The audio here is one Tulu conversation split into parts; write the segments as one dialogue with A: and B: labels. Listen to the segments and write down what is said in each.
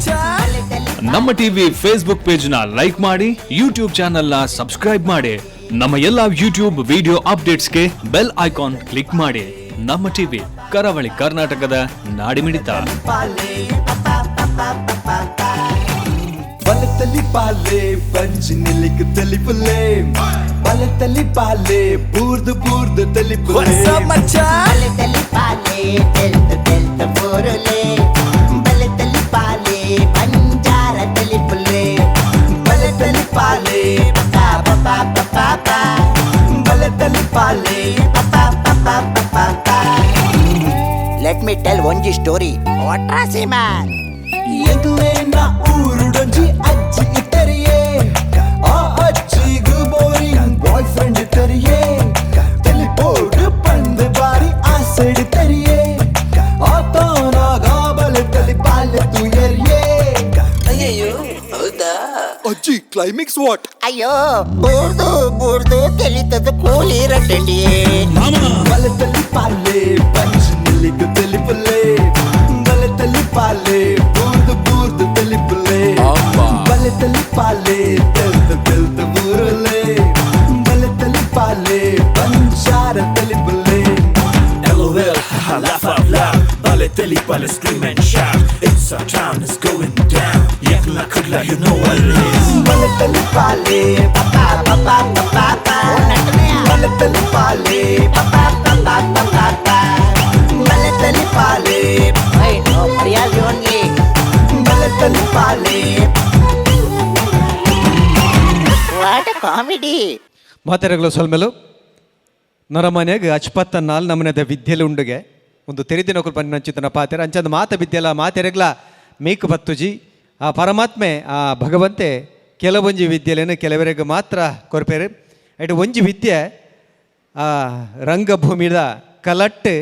A: ಮಚ್ಚಾ?
B: ನಮ್ಮ ಟಿವಿ ಫೇಸ್ಬುಕ್ ಪೇಜ್ ನ ಲೈಕ್ ಮಾಡಿ, ಯೂಟ್ಯೂಬ್ ಚಾನೆಲ್ ನ ಸಬ್ಸ್ಕ್ರೈಬ್ ಮಾಡಿ. ನಮ್ಮ ಎಲ್ಲಾ ಯೂಟ್ಯೂಬ್ ವಿಡಿಯೋ ಅಪ್ಡೇಟ್ಸ್ಗೆ ಬೆಲ್ ಐಕಾನ್ ಕ್ಲಿಕ್ ಮಾಡಿ. ನಮ್ಮ ಟಿವಿ, ಕರಾವಳಿ ಕರ್ನಾಟಕದ ನಾಡಿಮಿಡಿತ.
A: ಬಲತಲಿ ಪಾಲೆ ಬಂಜಿ ನಿಲ್ಲಿಕ್ ತೆಲಿಪುಲೆ, ಬಲತಲಿ ಪಾಲೆ ಬೂರ್ದು ಬೂರ್ದು ತೆಲಿಪುಲೆ. ಮಚ್ಚಾ?
C: ಬಲತಲಿ ಪಾಲೆ ತೆಲ್ತ ತೆಲ್ತ ಬೋರುಲೆ, ಬಲತಲಿ ಪಾಲೆ ಬಂಜಾರ ತೆಲಿಪುಲೆ.
A: ಬಲತಲಿ ಪಾಲೆ
C: ಪಾ ಪಾ ಪಾ ಪಾ ಪಾ.
A: ಬಲತಲಿ ಪಾಲೆ.
C: ಪಾ ಪಾ ಪಾ ಪಾ ಪಾ. Let me tell ಒಂಜಿ ಸ್ಟೋರಿ ವಾಟ್ರಾಸಿ ಮ್ಯಾನ್.
A: ಎಂಕ್ಲೇನ ಊರುಡೊಂಜಿ ಅಜ್ಜಿ ಇತ್ತರಿಯೇ, ಆ ಅಜ್ಜಿಗು ಬೋರಿಂಗ್ ಬಾಯ್ ಫ್ರೆಂಡ್ ಇತ್ತರಿಯೇ. ತೆಲಿಪೋಡು ಪಂದ್ ಬಾರಿ ಆಸೆಡ್ ತೆರಿಯೇ, ಆತನಾಗ ಬಲೆ ತಲಿ ಪಾಲೆ ತುಯರಿಯೇ.
D: ಅಜ್ಜಿ, ಕ್ಲೈಮ್ಯಾಕ್ಸ್ what?
C: ಅಯ್ಯೋ, ಬೂರ್ದು ಬೂರ್ದು ತೆಲಿತದ ಕೂಲಿ ರಟ್ಟಂಡಿ.
A: ಬಲತಲಿ ಪಾಲೆ ಬಂಜಿ ನಿಲ್ಲಿಗು ತೆಲಿಪುಲೆ, ಬಲತಲಿ ಪಾಲೆ ಬೂರ್ದು ಬೂರ್ದು ತೆಲಿಪುಲೆ. ಬಲತಲಿ ಪಾಲೆ ತೆಲ್ತ ತೆಲ್ತ ಊರುಲೆ, ಬಲತಲಿ ಪಾಲೆ ಬಂಜಾರ ತೆಲಿಪುಲೆ.
E: LOL, haha, laugh out loud. Bale teli pale, scream and shout. It's our town, it's going down. Yakla kudla, you know what it is.
A: ಬಲತಲಿ ಪಾಲೆ
C: ಪಾ ಪಾ ಪಾ ಪಾ ಪಾ.
A: ಬಲತಲಿ ಪಾಲೆ
C: ಪಾ ಪಾ ಪಾ ಪಾ ಪಾ.
A: ಬಲತಲಿ ಪಾಲೆ.
C: I know Priyal only.
A: ಬಲತಲಿ ಪಾಲೆ.
C: What comedy!
F: ಮಾತೆರೆಗಳು ಸೊಲ್ಮೆಲು. ನರಮನೆಗೆ ಅಚ್ಪತ್ತ ನಾಲ್ ನಮನದ ವಿದ್ಯೆಲೆ ಉಂಡುಗೆ ಒಂದು ತೆರಿದಿನ ಪನ್ನ ಪಾತೆರ. ಅಂಚಂದ ಮಾತ ವಿದ್ಯೆಲ ಮಾತೆರೆಗ್ಲ ಮೇಕ್ ಬತ್ತುಜಿ. ಆ ಪರಮಾತ್ಮೆ, ಆ ಭಗವಂತೆ ಕೆಲವೊಂಜಿ ವಿದ್ಯೆಲೇನು ಕೆಲವರಿಗೆ ಮಾತ್ರ ಕೊರ್ಪೇರು. ಐಟ್ ಒಂಜಿ ವಿದ್ಯೆ ಆ ರಂಗಭೂಮಿದ ಕಲಟ್ಟು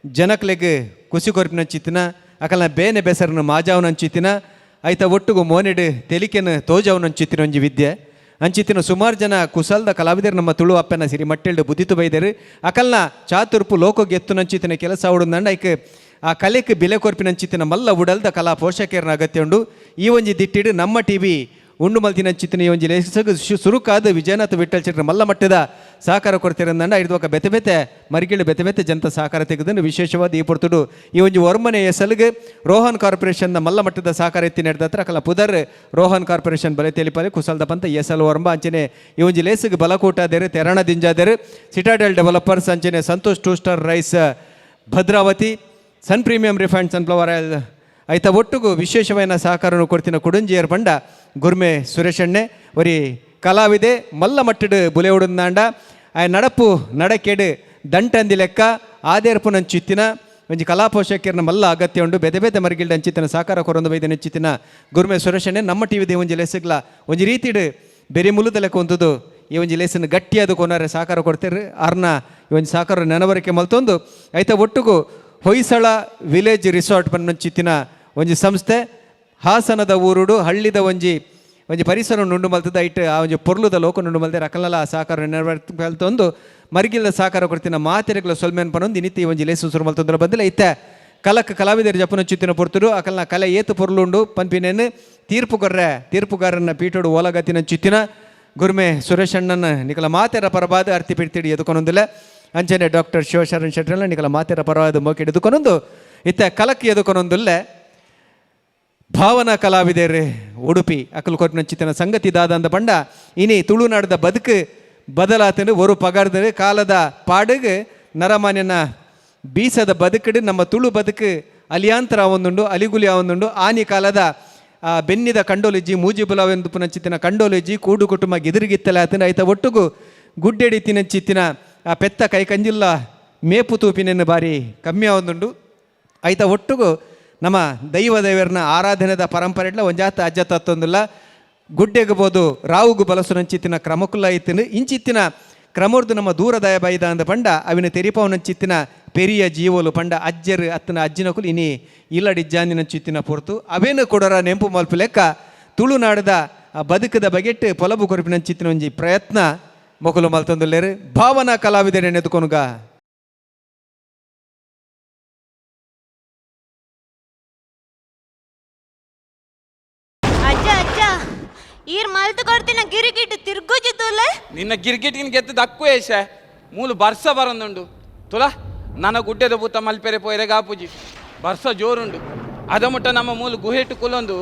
F: ಜನಕ್ಲೆಗ್ ಕುಸಿ ಕೊರ್ಪಿನಂಚಿತ್ತಿನ, ಅಕಲ್ನ ಬೇನೆ ಬೆಸರನ್ನು ಮಾಜಾವನಂಚಿತ್ತಿನ, ಐತ ಒಟ್ಟುಗು ಮೋನೆಡ್ ತೆಲಿಕೆನ ತೋಜಾವನಂಚಿತ್ತಿನ ಒಂಜಿ ವಿದ್ಯೆ. ಅಂಚಿತ್ತಿನ ಸುಮಾರು ಜನ ಕುಸಲ್ದ ಕಲಾವಿದರು ನಮ್ಮ ತುಳು ಅಪ್ಪನ ಸಿರಿ ಮಟ್ಟೆಲ್ಡು ಬುದ್ಧಿತು ಬೈದರು. ಅಕಲ್ನ ಚಾತುರ್ಪು ಲೋಕ ಗೆತ್ತುನಂಚಿತ್ತಿನ ಕೆಲಸ ಉಡುಂದಂಡ ಐಕ್ ಆ ಕಲೆಕ್ ಬಿಲೆ ಕೊರ್ಪಿನಂಚಿತ್ತಿನ ಮಲ್ಲ ಉಡಲ್ದ ಕಲಾ ಪೋಷಕರನ ಅಗತ್ಯ ಉಂಡು. ಈ ಒಂಜಿ ದಿಟ್ಟಿಡು ನಮ್ಮ ಟಿವಿ ಉಂಡು ಮಲ್ತಿನಂಚಿತ್ತಿನ ಈ ಒಂಜಿ ಲೇಸಗ್ ಸುರುಕಾದ ವಿಜಯನಾಥ ವಿಠಲ್ ಶೆಟ್ಟರ್ ಮಲ್ಲ ಮಟ್ಟದ ಸಹಕಾರ ಕೊಡ್ತಿರಂದಂಡ ಐದು ఒక ಬೆತೆ ಬೆತೆ ಮರಿಗಿಳು ಬೆತೆ ಬೆತೆ ಜನತ ಸಹಕಾರ ತೆಗೆದು. ವಿಶೇಷವಾದ ಈ ಪೊರ್ತುಡು ಈ ಒಂಜಿ ಒರ್ಮನೆ ಎಸಲ್ಗ್ ರೋಹನ್ ಕಾರ್ಪೊರೇಷನ್ ಮಲ್ಲ ಮಟ್ಟದ ಸಹಕಾರ ಎತ್ತಿ ನಡೆದತ್ರ. ಅಕಲ ಪುದರ್ ರೋಹನ್ ಕಾರ್ಪೊರೇಷನ್ ಬಲೆ ತೆಲಿಪಾಲೆ ಕುಸಲ್ದ ಪಂತ ಎಸಲ್ ಒರ್ಂಬ. ಅಂಚನೆ ಈ ಒಂಜಿ ಲೇಸಿಗೆ ಬಲಕೂಟಾದೇರು, ತೆರಣ ದಿಂಜಾದೇರು ಸಿಟಾಡೆಲ್ ಡೆವಲಪರ್ಸ್, ಅಂಚನೆ Santosh two star rice Bhadravati, sun premium refined sunflower oil. ಐತ ಒಟ್ಟುಗು ವಿಶೇಷವಾದ ಸಹಕಾರವನ್ನು ಕೊಡ್ತಿನ ಕುಡುಂಜಿಯರ್ ಪಂಡ ಗುರ್ಮೆ ಸುರೇಶಣ್ಣೆ. ಒರಿ ಕಲಾವಿದೆ ಮಲ್ಲ ಮಟ್ಟಡು ಬುಲೆ ಉಡುಂದಾಂಡ ಆಯ ನಡಪು ನಡಕೆಡು ದಂಟಂದಿ ಲೆಕ್ಕ ಆದೇರ್ಪು ನಂಚಿತ್ತಿನ ಒಂಜಿ ಕಲಾ ಪೋಷಕರನ ಮಲ್ಲ ಅಗತ್ಯ ಉಂಡು. ಬೇತೆ ಬೇತೆ ಮರಿಗಿಲ್ಡ ಅಂಚಿತ್ತಿನ ಸಹಕಾರ ಕೊರೊಂದು ಬೈದ ನೆಚ್ಚಿತ್ತಿನ ಗುರ್ಮೆ ಸುರೇಶಣ್ಣೆ ನಮ್ಮ ಟಿವಿ they ಒಂಜಿ ಲೆಸಗ್ಲ ಒಂಜಿ ರೀತಿಡ್ ಬೆರಿ ಮುಲುದ ಲೆಕ್ಕ ಉಂತುದು ಈ ಒಂಜಿ ಲೇಸನ್ ಗಟ್ಟಿಯಾದ ಕೊನಾರೆ ಸಹಕಾರ ಕೊಡ್ತೇವೆ. ಅರ್ನ ಈ ಒಂಜಿ ಸಹಕಾರ ನೆನವರಿಕೆ ಮಲ್ತೊಂದು, ಐತ ಒಟ್ಟುಗು ಹೊಯ್ಸಳ ವಿಲೇಜ್ ರಿಸಾರ್ಟ್ ಪನ್ನಂಚಿತ್ತಿನ ಒಂಜಿ ಸಂಸ್ಥೆ ಹಾಸನದ ಊರುಡು ಹಳ್ಳಿದ ಒಂಜಿ ಒಂಜಿ ಪರಿಸರ ನುಂಡು ಮಲ್ತದ. ಐಟ್ ಆ ಒಂಜಿ ಪೊರ್ಲುದ ಲೋಕ ನುಂಡು ಮಲ್ತೆ ರಕಲಲ ಸಹಕಾರ ನೆರವೇರ್ತೊಂದು ಮರಿಗಿಲ್ದ ಸಹಕಾರ ಕೊಡ್ತಿನ ಮಾತೆರೆಗ್ಲ ಸೊಲ್ಮೆನ್ ಪನೊಂದು ಇನಿತಿ ಈ ಒಂಜಿ ಲೇಸು ಸುರು ಮಲ್ತೊಂದರ ಬಂದಿಲ್ಲ. ಇತ್ತೆ ಕಲಕ್ ಕಲಾವಿದರು ಜಪನ ಚಿತ್ತಿನ ಪೊರ್ತುಡು ಅಕಲ್ನ ಕಲೆ ಏತು ಪೊರ್ಲುಂಡು ಪನ್ಪಿನೇನು ತೀರ್ಪು ಕೊರ್ರೆ ತೀರ್ಪುಗಾರನ ಪೀಠೋಡು ಓಲಗತ್ತಿನ ಚಿತ್ತಿನ ಗುರ್ಮೆ ಸುರೇಶ್ ಅಣ್ಣನ ನಿಕಲ ಮಾತೆರ ಪರಬಾದ ಅರ್ತಿ ಪಿರ್ತಿಡಿ ಎದುಕೊನೊಂದಿಲ್ಲ. ಅಂಚನೆ ಡಾಕ್ಟರ್ ಶಿವಶರಣ್ ಶೆಟ್ಟರ್ನ ನಿಕಲ ಮಾತೆರ ಪರವಾದ ಮೋಕೆಡ್ ಎದುಕೊನೊಂದು ಇತ್ತ ಕಲಕ್ ಎದುಕೊನೊಂದುಲ್ಲ. ಭಾವನಾ ಕಲಾವಿದರು ಉಡುಪಿ ಅಕಲ್ ಕೊಟ್ಟಿನ ಚಿತ್ತನ ಸಂಗತಿ ದಾದಂದ ಪಂಡ, ಇನಿ ತುಳುನಾಡದ ಬದುಕು ಬದಲಾತನು ಒರು ಪಗಾರ್ದರು ಕಾಲದ ಪಾಡುಗು ನರಮಾನ್ಯನ ಬೀಸದ ಬದುಕಡು ನಮ್ಮ ತುಳು ಬದುಕು ಅಲಿಯಾಂತರ ಒಂದುಂಡು, ಅಲಿಗುಲಿ ಒಂದುಂಡು. ಆನಿ ಕಾಲದ ಆ ಬೆನ್ನಿದ ಕಂಡೋಲಿಜ್ಜಿ, ಮೂಜಿ ಬುಲಾವೆಂದು ಪುನಂಚಿತ್ತಿನ ಕಂಡೋಲಿಜ್ಜಿ, ಕೂಡು ಕುಟುಂಬ ಗಿದಿರಿಗಿತ್ತಲ ಆತನ. ಐತ ಒಟ್ಟುಗು ಗುಡ್ಡೆಡಿ ತಿನಂಚಿತ್ತಿನ ಆ ಪೆತ್ತ ಕೈ ಕಂಜಿಲ್ಲ ಮೇಪು ತೂಪಿನೆನ್ನು ಬಾರಿ ಕಮ್ಮಿ ಆವೊಂದುಂಡು. ಐತ ಒಟ್ಟುಗು ನಮ್ಮ ದೈವ ದೇವರನ್ನ ಆರಾಧನೆದ ಪರಂಪರೆ ಇಡ್ಲ ಒಂಜಾತ ಅಜ್ಜ ತತ್ತೊಂದಿಲ್ಲ. ಗುಡ್ಡೆಗೆ ಬೋದು ರಾವುಗು ಬಲಸುನಂಚಿತ್ತಿನ ಕ್ರಮಕುಲ್ಲ ಇತ್ತಿನ. ಇಂಚಿತ್ತಿನ ಕ್ರಮರ್ದು ನಮ್ಮ ದೂರದಯ ಬೈದ ಅಂದ ಪಂಡ ಅವಿನ ತೆರಿಪವನಂಚಿತ್ತಿನ ಪೆರಿಯ ಜೀವೋಲು ಪಂಡ ಅಜ್ಜರು ಅತ್ತನ ಅಜ್ಜಿನಕುಲು ಇನಿ ಇಲ್ಲಡಿಜ್ಜಾಂದಿನಂಚಿತ್ತಿನ ಪೊರ್ತು. ಅವೇನು ಕೊಡರ ನೆಂಪು ಮಲ್ಪು ಲೆಕ್ಕ ತುಳುನಾಡದ ಆ ಬದುಕದ ಬಗೆಟ್ ಪೊಲಬು ಕೊರಪಿನಂಚಿತ್ತಿನ ಒಂಜಿ ಪ್ರಯತ್ನ ಮೊಕಲು ಮಲ್ತೊಂದುಲ್ಲೇರು. ಭಾವನಾ ಕಲಾವಿದರ ನೆದುಕೊನುಗ.
G: ಈರ್ ಮಲ್ತು ಕೊಡ್ತಿನ ಗಿರಿಗಿಟ್ಟು ತಿರ್ಗುಜಿತ್ತುಲೆ.
H: ನಿನ್ನ ಗಿರ್ಗಿಟಿನ ಗೆದ್ದು ದಕ್ಕು ಏಷೆ ಮೂಲು ಬರ್ಸ ಬರಂದುಂಡು ತುಲಾ ನನ್ನ ಗುಡ್ಡೆದ ಭೂತ ಮಲ್ಪೆರೆ ಪೋಯರೆ ಗಾಪುಜಿ ಬರ್ಸ ಜೋರುಂಡು ಅದ ಮುಟ್ಟ ನಮ್ಮ ಮೂಲು ಗುಹೆಟ್ಟು ಕುಲ್ಲೊಂದು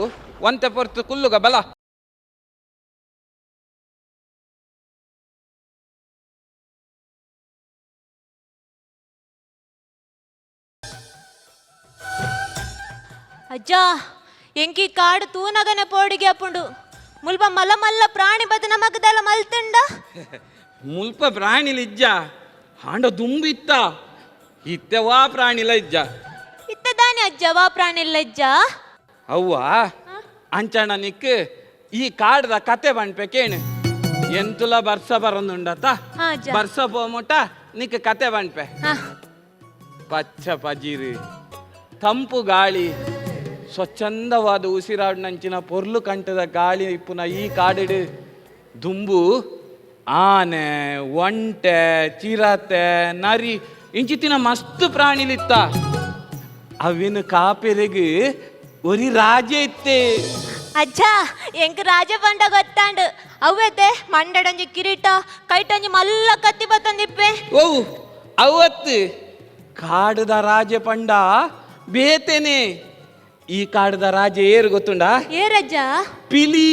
H: ಒಂತೆ ಪೊರ್ತು ಕುಲ್ಲುಗ ಬಲ.
G: ಅಜ್ಜ ಎಂಕಿ ಕಾಡು ತೂನಗನೆ ಪೋಡಿಗೆ ಅಪ್ಪುಂಡು ಮುಲ್ಪ ಮಲ್ಲ ಮಲ್ಲ ಪ್ರಾಣಿ ಬದ ನಮಗದಲ್ಲ ಮಲ್ತುಂಡ.
H: ಮುಲ್ಪ ಪ್ರಾಣಿಲ ಇಜ್ಜ ಹಾಂಡ ದುಂಬು ಇತ್ತ ಇತ್ತೆ ವಾ ಪ್ರಾಣಿಲ ಇಜ್ಜ.
G: ಇತ್ತದಾನೆ ಅಜ್ಜ ವಾ ಪ್ರಾಣಿಲ್ಲ ಇಜ್ಜ.
H: ಅವ್ವ ಅಂಚಣ ನಿಕ್ ಈ ಕಾಡ್ದ ಕತೆ ಬಣ್ಪೆ ಕೇಣು ಎಂತುಲ ಬರ್ಸ ಬರಂದುಂಡತ
G: ಹಾ, ಅಜ್ಜ.
H: ಬರ್ಸ ಪೋಮುಟ ನಿಕ್ ಕತೆ ಬಣ್ಪೆ.
G: ಹಾ.
H: ಪಚ್ಚ ಪಜಿರು ತಂಪು ಗಾಳಿ ಸ್ವಚ್ಛಂದವಾದ ಉಸಿರಾಡಿನಂಚಿನ ಪೊರ್ಲು ಕಂಠದ ಗಾಳಿ ಇಪ್ಪುನ ಈ ಕಾಡಿಡು ದುಂಬು ಆನೆ ಒಂಟೆ ಚಿರತೆ ನರಿ ಇಂಚಿತ್ತಿನ ಮಸ್ತ್ ಪ್ರಾಣಿಲಿತ್ತ ಅವಿನ ಕಾಪೆರೆಗ್ ಒರಿ ರಾಜೆ ಇತ್ತೆ.
G: ಅಜ್ಜ ಎಂಕ್ ರಾಜ ಬಂಡ ಗೊತ್ತಾಂಡು ಅವ್ವತೆ ಮಂಡಡೊಂಜಿ ಕಿರೀಟ ಕೈಟೊಂಜಿ ಮಲ್ಲ ಕತ್ತಿ ಬತ್ತಂದಿಪ್ಪೆ.
H: ಓ ಅವತ್ತು ಕಾಡದ ರಾಜೆ ಪಂಡ ಬೇತೇನೆ ಈ ಕಾಡದ ರಾಜೆ ಏರು ಗೊತ್ತುಂಡಾ?
G: ಏರಜ್ಜ?
H: ಪಿಲಿ.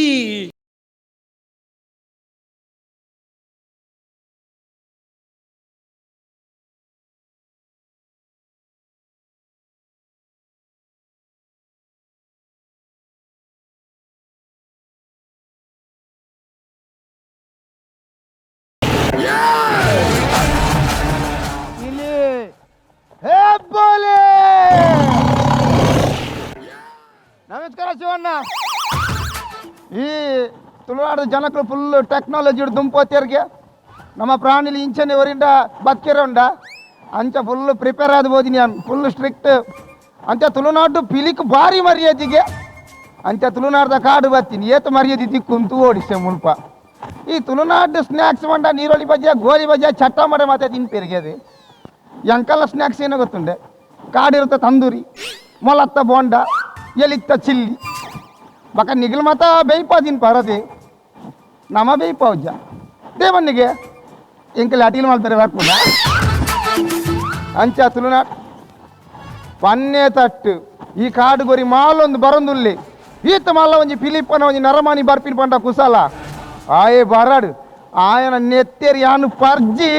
I: ನಮಸ್ಕಾರ ಶಿವಣ್ಣ. ಈ ತುಳುನಾಡು ಜನಕ್ಕಳು ಫುಲ್ ಟೆಕ್ನಾಲಜಿ ದುಂಪೋತಿಯರ್ಗೆ ನಮ್ಮ ಪ್ರಾಣಿಲಿ ಇಂಚನೆ ಹೊರಿಂದ ಬದುಕಿರೋಂಡ ಅಂಚ ಫುಲ್ ಪ್ರಿಪೇರ್ ಆದ ಹೋದಿನಿ ನಾನು ಫುಲ್ ಸ್ಟ್ರಿಕ್ಟ್. ಅಂಚ ತುಳುನಾಡು ಪಿಲಿಕ್ ಭಾರಿ ಮರ್ಯಾದೆಗೆ ಅಂಚ ತುಳುನಾಡ್ದ ಕಾಡು ಬರ್ತೀನಿ ಏತ ಮರ್ಯಾದೆ ದಿಕ್ಕುಂತು ಓಡಿಸೆ ಮುಲ್ಪ. ಈ ತುಳುನಾಡು ಸ್ನ್ಯಾಕ್ಸ್ ಮಂಡ ನೀರೋಲಿ ಬಜ್ಜೆ ಗೋಲಿ ಬಜ್ಜೆ ಚಟ್ಟ ಮಡೆ ಮಾತೆ ತಿನ್ಪೇರಿಗೆ ಎಂಕಲ್ಲ ಸ್ನ್ಯಾಕ್ಸ್ ಏನೋ ಗೊತ್ತುಂಡೆ ಕಾಡಿರುತ್ತೆ ತಂದೂರಿ ಮೊಲತ್ತ ಬೋಂಡ ಎಲಿತ್ತ ಚಿಲ್ಲಿ ಬಕ ನಿಗಲ್ ಮಾತ ಬೇಯ್ಪಾದಿನ್ ಪರದೆ ನಮ ಬೇಯ್ಪಾವುಜ ದೇವನ್ನಿಗೆ ಎಂಕಲ್ ಅಟೀಲ್ ಮಾಡ್ತಾರೆ ಬರ್ಪುನ ಅಂಚ ತುಳುನಾಡ್ ಪನ್ನೆ ತಟ್ಟು ಈ ಕಾಡು ಗೊರಿ ಮಾಲೊಂದು ಬರೊಂದುಲ್ಲೆ ಈತ ಮಾಲ ಒಂಜಿ ಫಿಲಿಪ್ಪನ ಒಂಜಿ ನರಮಾನಿ ಬರ್ಪಿನ ಪಂಡ ಕುಸಲ ಆಯೆ ಬರಾಡು ಆಯನ ನೆತ್ತೇರಿ ಯಾನು ಪರ್ಜಿ.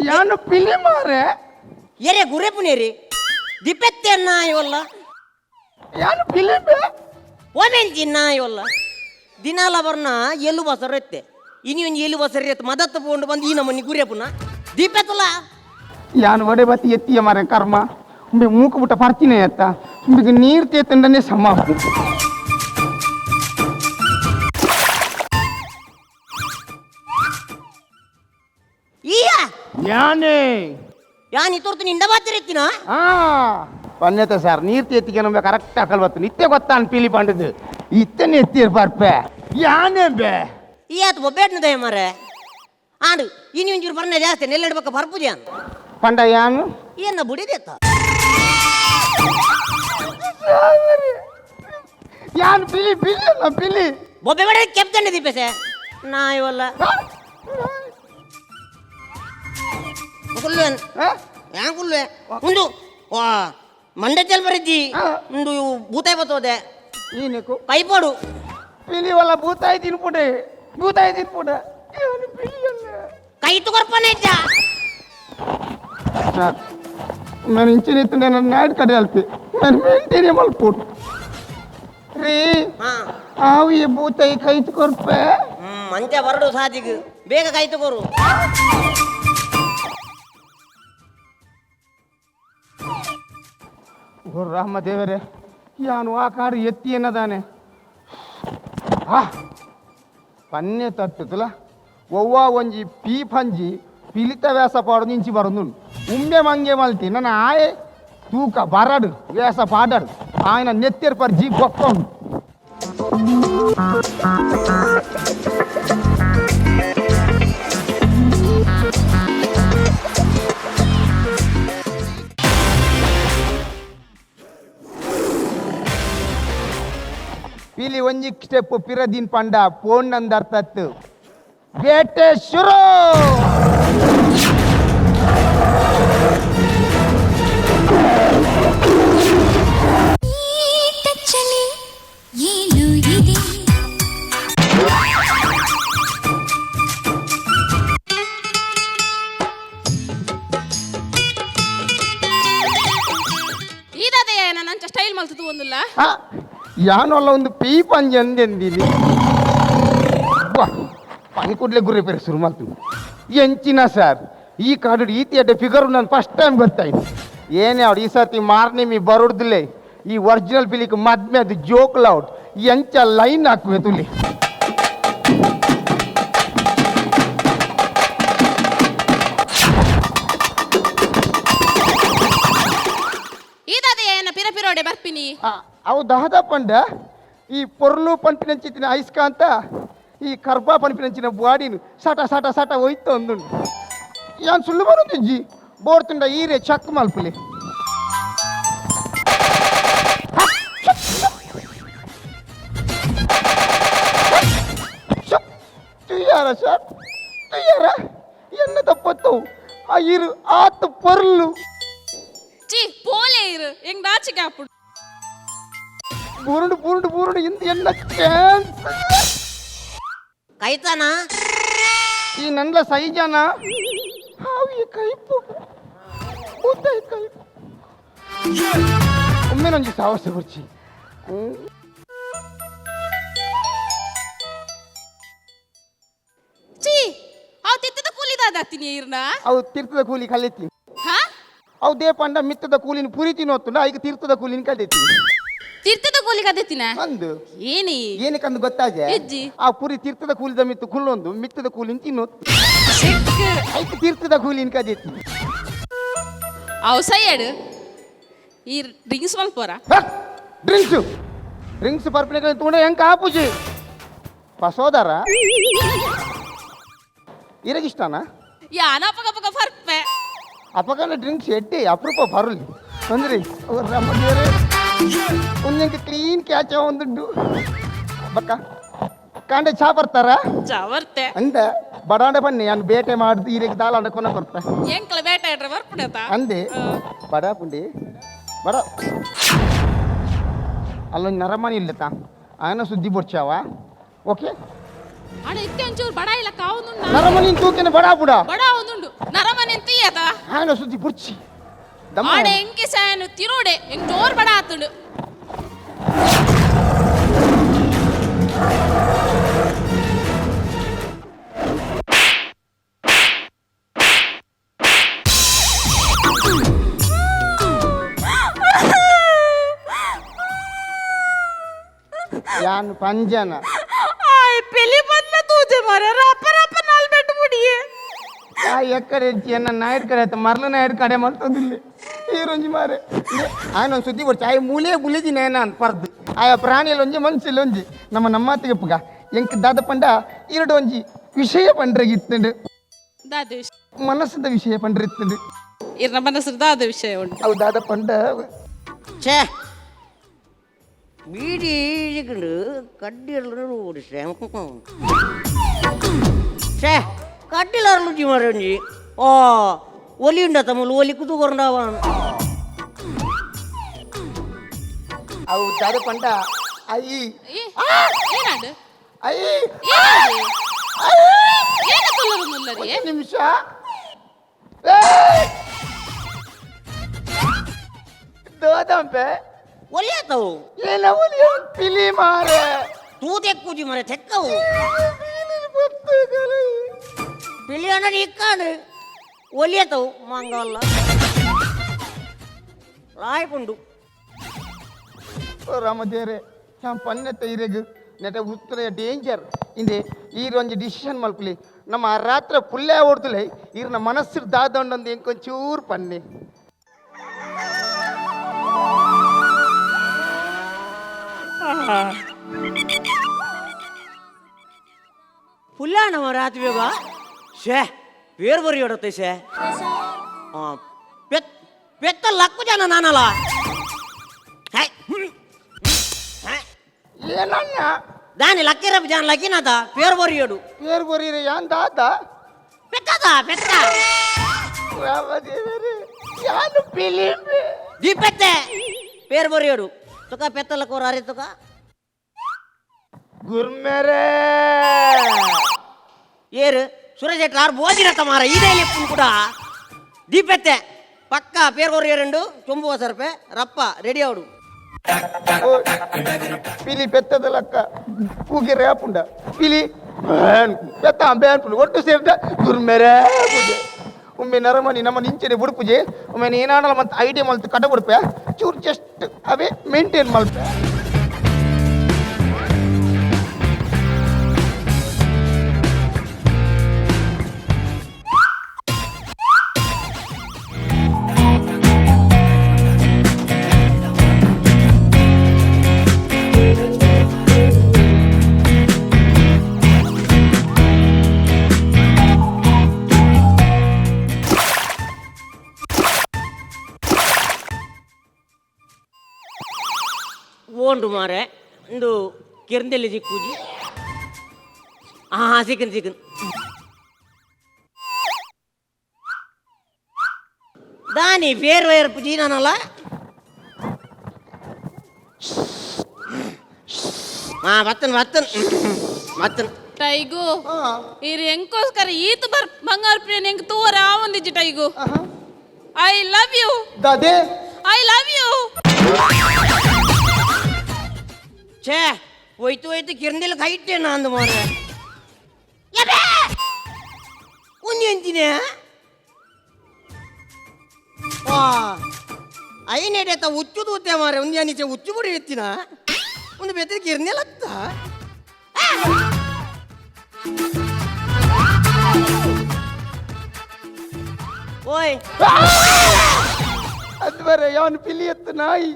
I: ಯಾನು ಪಿಲಿ ಮಾರೆ.
C: ಎರೆ ಗುರೆ ಪುನೇರಿ ದಿಪೆತ್ತೆ ನಾಯವಲ್ಲ.
I: ಯಾನು ಪಿಲಿ ಬೇ
C: ಓಮೆಂಜಿ ನಾಯವಲ್ಲ ದಿನಾಲ ಬರ್ನ ಎಲ್ಲು ಬಸರ ಎತ್ತೆ ಇನಿ ಒಂಜಿ ಎಲ್ಲು ಬಸರ ಎತ್ತು ಮದತ್ತು ಪೋಂಡು ಬಂದು ಈ ನಮ್ಮನಿ ಗುರೆ ಪುನ ದೀಪೆತ್ತಲ.
I: ಯಾನು ಒಡೆ ಬತ್ತಿ ಎತ್ತಿಯ ಮಾರೆ ಕರ್ಮ ಉಂಬೆ ಮೂಕು ಬಿಟ್ಟ ಪರ್ಚಿನೇ ಎತ್ತ ಉಂಬಿಗೆ ನೀರು ತೇತಂಡನೆ ಸಮ.
C: ಈಯ
I: ಯಾನೇ
C: ಯಾನ್ ಇತೊರ್ತು ನಿಂಡ ಬಾತಿರೆತ್ತಿನ.
I: ಆ ಪನ್ಯತೆ ಸರ್ ನೀರು ತೇತಿಗೆ ನಮ್ಗೆ ಕರೆಕ್ಟ್ ಹಾಕಲ್ ಬತ್ತು ನಿತ್ಯ ಗೊತ್ತಾನ್ ಪೀಲಿ ಪಂಡದು ಇತ್ತನೆ ಎತ್ತಿರ್ ಬರ್ಪೆ ಯಾನೇ ಬೇ.
C: ಈ ಆತು ಬೊಬ್ಬೇಟ್ನ ದಯ ಮಾರೆ ಆಂಡು ಇನಿ ಒಂಚೂರು ಬರ್ನ ಜಾಸ್ತಿ ನೆಲ್ಲೆಡ್ಬೇಕ ಬರ್ಪುಜಿ ಅನ್
I: ಪಂಡ ಯಾನು
C: ಏನ ಬುಡಿದೆತ್ತ.
I: ಯಾನು ಪಿಲಿ ಪಿಲಿ ಅಲ್ಲ ಪಿಲಿ.
C: ಬೊಬ್ಬೆ ಬಡ ಕೆಪ್ತಂಡೆ ದೀಪೆಸೆ ನಾಯವಲ್ಲ ಕುಲ್ವೆ ಯಾನ್ ಕುಲ್ವೆ ಉಂದು ವಾ ಮಂಡೆ ಬರಿದ್ದಿ ಉಂದು ಭೂತಾಯಿ ಬತ್ತೋದೆ
I: ಈನೆಕು
C: ಕೈಪೋಡು
I: ಪಿಲಿ ವಲ್ಲ ಭೂತಾಯಿ ತಿನ್ಪುಡೆ ಭೂತಾಯಿ ತಿನ್ಪುಡೆ ಯಾನು ಪಿಲಿ ಅಲ್ಲ.
C: ಕೈ ಕೊರ್ಪನೆ ಇದ್ದ.
I: ಸರ್ ನಾನು ಇಂಚಿನ ಇತ್ತು ನನ್ನ ನಾಡ್ ಕಡೆ ಅಲ್ಪಿ ನಾನು ಮೇಂಟೈನ್ ಮಲ್ಪುಡು ರೀ.
C: ಹಾ.
I: ಆವು ಈ ಭೂತಾಯಿ ಕೈ ಕೊರ್ಪೆ.
C: ಮಂಚ ಬರಡು ಸಾದಿಗೆ ಬೇಗ ಕೈ ತಗೋರು.
I: ಓ ರಾಮ ದೇವರೇ ಯಾನು ಆ ಕಾಡು ಎತ್ತಿ ಏನದಾನೆ ಆ ಪನ್ನೆ ತಟ್ಟುತ್ತಲ ಒವ್ವ ಒಂಜಿ ಪೀ ಪಂಜಿ ಪಿಲಿತ ವ್ಯಾಸ ಪಾಡು ನಿಂಚಿ ಬರೋದು ಉಮ್ಮೆ ಮಂಗೆ ಮಲ್ತಿ ನನ್ನ ಆಯೆ ತೂಕ ಬರಡು ವ್ಯಾಸ ಪಾಡಡು ఆయన నెత్తెర్ ಪರ್ ಜಿ ಬೊಕ್ಕ ಉಂಡು. ಪಿಲಿ ಒಂಜಿ ಸ್ಟೆಪ್ ಪಿರದಿನ್ ಪಂಡ ಪೋನ್ ನಂದರ್ಥತ್ತು ಬೇಟೆ ಶುರು.
J: ಈದಾದೆ ನಂಚ ಸ್ಟೈಲ್ ಮಲ್ತದು ಒಂದಿಲ್ಲ.
I: ಯಾನೊಲ್ಲ ಒಂದು ಪೀ ಪಂಜಿ ಅಂದೆಂದಿನಿ ಪನಿ ಕೂಡ್ಲೆ ಗುರ್ರೆ ಪೇರೆ ಶುರು ಮಾಡ್ತು ಎಂಚಿನ ಸರ್ ಈ ಕಾಡು ಈತಿ ಅಡ್ಡೆ ಫಿಗರ್ ನಾನು ಫಸ್ಟ್ ಟೈಮ್ ಗೊತ್ತಾಯ್ತು. ಏನೇ ಅವಡು ಈ ಸರ್ತಿ ಮಾರ್ನಿ ಮೀ ಬರುಡ್ದಿಲ್ಲೇ ಈ ಒರಿಜಿನಲ್ ಫಿಲಿಕ್ ಮದ್ಮೆ ಅದು ಜೋಕ್ ಲೌಟ್ ಎಂಚ ಲೈನ್ ಹಾಕುವೆ ತುಲಿ.
J: ಈದಾದೆ ಏನ ಪಿರ ಪಿರೋಡೆ ಬರ್ಪಿನಿ.
I: ಅವು ದಾದ ಪಂಡ ಈ ಪೊರ್ಲು ಪಂಪಿನಂಚಿತ್ತಿನ ಐಸ್ಕಾಂತ ಈ ಕರ್ಬಾ ಪಂಪಿನಂಚಿನ ಬಾಡಿನು ಸಟ ಸಟ ಸಟ ಒಯ್ತು ಅಂದುಂಡು. ಯಾನ್ ಸುಳ್ಳು ಬರೋದಿಜ್ಜಿ ಬೋರ್ತುಂಡ ಈರೆ ಚಕ್ ಮಲ್ಪುಲಿ. ತುಯ್ಯಾರ ಸರ್ ತುಯ್ಯಾರ ಎನ್ನ ತಪ್ಪತ್ತು ಆ ಇರು ಆತು ಪೊರ್ಲು.
J: ಚಿ ಪೋಲೆ ಇರು ಎಂಗ್ ನಾಚಿಕೆ ಆಪುಡು.
I: ಬೂರುಂಡು ಬೂರುಂಡು ಬೂರುಂಡು ಇಂದ ಎಲ್ಲ ಚಾನ್ಸ್.
C: ಕೈತಾನ
I: ಈ ನಂದ್ಲ ಸೈಜಾನ ಹಾವು ಈ ಕೈಪು ಉದ್ದ ಈ ಕೈಪು ಒಮ್ಮೆ ನಂಜಿ ಸಾಹಸ ಬರ್ಚಿ.
J: ಚಿ ಅವು ತಿತ್ತದ ಕೂಲಿ ದಾದಾತೀನಿ ಇರ್ನ.
I: ಅವು ತೀರ್ಥದ ಕೂಲಿ ಕಲಿತಿ.
J: ಹಾ
I: ಅವು they ಪಂಡ ಮಿತ್ತದ ಕೂಲಿನ ಪುರಿ ತಿನ್ನೋತ್ತುಂಡ ಐಕ ತೀರ್ಥದ ಕೂಲಿನ ಕಲಿತಿ.
J: ತೀರ್ಥದ ಕೂಲಿ ಕದೆತಿನ
I: ಅಂದು
J: ಏನಿ
I: ಏನಕ್ಕಂದು ಗೊತ್ತಾಜೆ
J: ಇಜ್ಜಿ.
I: ಆ ಪುರಿ ತೀರ್ಥದ ಕೂಲಿದ ಮಿತ್ತು ಕುಲ್ಲೊಂದು ಮಿತ್ತದ ಕೂಲಿನ ತಿನ್ನೋತ್ತು ಐಕ ತೀರ್ಥದ ಕೂಲಿನ ಕದೆತಿ.
J: ಅವು ಸೈಯಡು ಈ ಡ್ರಿಂಕ್ಸ್ ಮಲ್ಪೋರ.
I: ಡ್ರಿಂಕ್ಸ್ ಡ್ರಿಂಕ್ಸ್ ಪರ್ಪಿನ ತಗೊಂಡ ಹೆಂಗ್ ಕಾಪುಜಿ ಪಸೋದಾರ ಇರಗಿಷ್ಟನಾ
J: ಯಾನ ಅಪಗ ಅಪಗ ಪರ್ಪೆ.
I: ಅಪಗನ ಡ್ರಿಂಕ್ಸ್ ಎಡ್ಡೆ ಅಪರೂಪ ಬರಲಿ ತೊಂದ್ರೆ ರಮದೇವ್ರೆ ಒಂದಿಂಕ ಕ್ಲೀನ್ ಕ್ಯಾಚ್ ಒಂದುಂಡು ಬಕ್ಕ ಕಾಂಡೆ ಚಾ ಬರ್ತಾರ
J: ಚಾ ಬರ್ತೆ.
I: ಅಂದ ಬಡಾಂಡೆ ಬನ್ನಿ ನಾನು ಬೇಟೆ ಮಾಡಿದ್ ಈರೆಗೆ ದಾಲಾಂಡ ಕೊನ ಕೊರ್ತ.
J: ಎಂಕಲ ಬೇಟೆ ಇಡ್ರೆ ಬರ್ಪುಡತ
I: ಅಂದೆ ಬಡ ಪುಂಡಿ ಬಡ ಅಲ್ಲೊಂದು ನರಮನಿ ಇಲ್ಲತ ಆಯನ ಸುದ್ದಿ ಬೊಡ್ಚಾವ ಓಕೆ.
J: ಅಣ್ಣ ಇತ್ತೆ ಒಂಚೂರು ಬಡ ಇಲ್ಲ ಕಾವುನುಂಡ
I: ನರಮನಿ ತೂಕಿನ ಬಡ ಬುಡ
J: ಬಡ ಒಂದುಂಡು ನರಮನಿ ಅಂತೀಯತ
I: ಆಯನ ಸುದ್ದಿ ಬುಡ್ಚಿ ದಮ್ಮ.
J: ಆಡೆ ಎಂಕೆ ಸಾಯನು ತಿರೋಡೆ ಎಂಗ್ ಜೋರ್ ಬಡ ಆತುಂಡು.
I: ಯಾನ್ ಪಂಜನ
J: ಆಯ್ ಪೆಲಿ ಬದ್ಲ ತೂಜೆ ಮಾರೆ ರಪ್ಪ ರಪ್ಪ ನಾಲ್ ಬೆಟ್ಟು ಬುಡಿಯೆ.
I: ಆ ಎಕ್ಕಡೆ ಎನ್ನ ನಾಯ್ಡು ಕಡೆ ಆಯ್ತು ಮರ್ಲ ನಾಯ್ಡು ಕಡೆ ಮಲ್ತೊಂದಿಲ್ಲ ಈ ರೊಂಜಿ ಮಾರೆ ఆయన ಒಂದು ಸುದ್ದಿ ಕೊಡ್ಚಿ ಆಯ್ ಮೂಲೆ ಬುಲಿದಿನ ನಾನು ಪರ್ದು ಆಯ ಪ್ರಾಣಿಯಲ್ಲಿ ಒಂಜಿ ಮನ್ಸಿಲ್ಲ ಒಂಜಿ ನಮ್ಮ ನಮ್ಮಾತಿಗೆ ಪುಗ ಎಂಕ್ ದಾದ ಪಂಡ ಇರಡು ಒಂಜಿ ವಿಷಯ ಪಂಡ್ರೆಗಿತ್ತಂಡು.
J: ದಾದ ವಿಷಯ?
I: ಮನಸ್ಸದ ವಿಷಯ ಪಂಡ್ರಿತ್ತಂಡು.
J: ಇರ್ನ ಮನಸ್ಸು ದಾದ ವಿಷಯ ಉಂಟು.
I: ಅವು ದಾದ ಪಂಡ
C: ಛೇ ಬೀಡಿ ಈಜಿಕೊಂಡು ಕಡ್ಡಿಯಲ್ಲಿ ಓಡಿಸೆ ಛೇ ಕಡ್ಡಿಲಾರ ರುಚಿ ಮಾರೆ ಒಂಜಿ ಓ ಒಲಿ ಉಂಡ ತಮ್ಮಲು ಒಲಿ ಕುತುಕೊರಂಡಾವ.
I: ಅವು ದಾದ ಪಂಡ ಅಯ್ಯಿ
J: ಏನಾಡು
I: ಅಯ್ಯಿ
J: ಏನ ತುಲ್ಲರು
I: ಒಂದು ನಿಮಿಷ. ಏಯ್! ದೋದಂಪೆ
C: ಒಲಿ ಆತವು
I: ಏನ ಒಲಿ ಪಿಲಿ ಮಾರೆ
C: ತೂ ತೆಕ್ಕುಜಿ ಮಾರೆ ತೆಕ್ಕವು ಪಿಲಿ ಅಣ್ಣ ಇಕ್ಕಾಡು ಒಲಿ ಆತವು ಮಂಗಲ್ಲ ಲಾಯ್ಪುಂಡು.
I: ಓ ರಾಮದೇವ್ರೆ, ഞാൻ ಪನ್ನೆತ್ತ ಇರೆಗ್ ನೆಟ ಉತ್ತನ ಡೇಂಜರ್ ಇಂದೆ ಈ ಒಂಜಿ ಡಿಸಿಷನ್ ಮಲ್ಪುಲಿ. ನಮ್ಮ ರಾತ್ರಿ ಪುಲ್ಲೆ ಓಡ್ದುಲೆ ಈರ್ನ ಮನಸ್ಸು ದಾದಂಡೊಂದು ಎಂಕೊಂಚೂರು ಪನ್ನಿ.
C: ಪುಲ್ಲಾಣ ರಾತ್ರಿ ಬೇಗ ಶೇ ಬೇರೆ ಬರಿ ಹೊಡತ್ತೆ ಶೇ. ಪೆತ್ ಪೆತ್ತ ಲಕ್ಕು ಜನ ನಾನಲ್ಲ.
I: ಏನಣ್ಣ
C: ದಾನಿ ಲಕ್ಕಿರ ಜನ ಲಕ್ಕಿನಾತ ಪೇರ್ ಬರಿಯೋಡು.
I: ಪೇರ್ ಬರೀರಿ ಯಾನ್ ದಾದ?
C: ಪೆತ್ತದ ಪೆತ್ತ.
I: ರಾಮದೇವರೇ ಯಾನು ಪಿಲಿಂಬೆ
C: ದೀಪೆತ್ತೆ ಪೇರ್ ಬರಿಯೋಡು ತುಕ ಪೆತ್ತಲ ಕೋರ ಅರೆ ತುಕ.
I: ಗುರ್ಮೆರೆ
C: ಏರು ಸುರೇಶ್ ಆರ್ ಬೋಜಿರತ್ತ ಮಾರ ಇದೇ ಲೆಪ್ಪುನ್ ಕೂಡ ದೀಪೆತ್ತೆ ಪಕ್ಕ ಪೇರ್ ಕೊರಿಯರಂಡು ಚೊಂಬು ಹೊಸರ್ಪೆ ರಪ್ಪ ರೆಡಿ ಅವಡು.
I: ಪಿಲಿ ಪೆತ್ತದ ಲಕ್ಕ ಕೂಗಿ ರೇಪುಂಡ ಪಿಲಿ ಪೆತ್ತ ಬೇನ್ಪುಂಡು ಒಟ್ಟು ಸೇರಿದ ಗುರ್ಮೆರೆ ಪೂಜೆ ಒಮ್ಮೆ ನರಮನಿ ನಮ್ಮ ನಿಂಚನೆ ಬುಡುಪುಜೆ ಒಮ್ಮೆ ಏನಾಡಲ ಮತ್ತೆ ಐಡಿಯಾ ಮಲ್ತು ಕಟ ಬುಡುಪೆ ಚೂರು ಜಸ್ಟ್ ಅವೇ ಮೇಂಟೈನ್ ಮಲ್ಪೆ.
C: ಓಂಡು ಮಾರೆ ಇಂದು ಕಿರಂದೆಲ್ಲಿ ಸಿಕ್ಕುಜಿ. ಹಾ ಸಿಕ್ಕನ್ ಸಿಕ್ಕನ್ ದಾನಿ ಫೇರ್ ವೈರ್ ಪುಜಿ ನಾನಲ್ಲ. ಹಾ ಬತ್ತನ್ ಬತ್ತನ್ ಬತ್ತನ್.
J: ಟೈಗು ಇರ್ ಎಂಕೋಸ್ಕರ ಈತ ಬರ್ ಬಂಗಾರ ಪ್ರಿಯನ್ ಎಂಕ್ ತೂವರ ಆವೊಂದಿಜ್ಜಿ ಟೈಗು. I love you.
I: ದಾದೆ
J: I love you.
C: ಛೇ ಹೋಯ್ತು ಹೋಯ್ತು ಕಿರಂದೆಲ್ಲಿ ಕೈಟ್ಟೆ ನಾಂದು ಮಾರೆ. ಒಂದು ಎಂತಿನೇ ವಾ ಐನೇಟೇತ ಹುಚ್ಚು ತೂತೆ ಮಾರೆ ಒಂದು ಅನಿಚೆ ಹುಚ್ಚು ಬುಡಿ ಎತ್ತಿನ ಒಂದು ಬೆತ್ತ ಕಿರ್ನೆಲತ್ತ. ಓಯ್
I: ಅದು ಬರೆ ಯಾವನು ಪಿಲಿ ಎತ್ತು ನಾಯಿ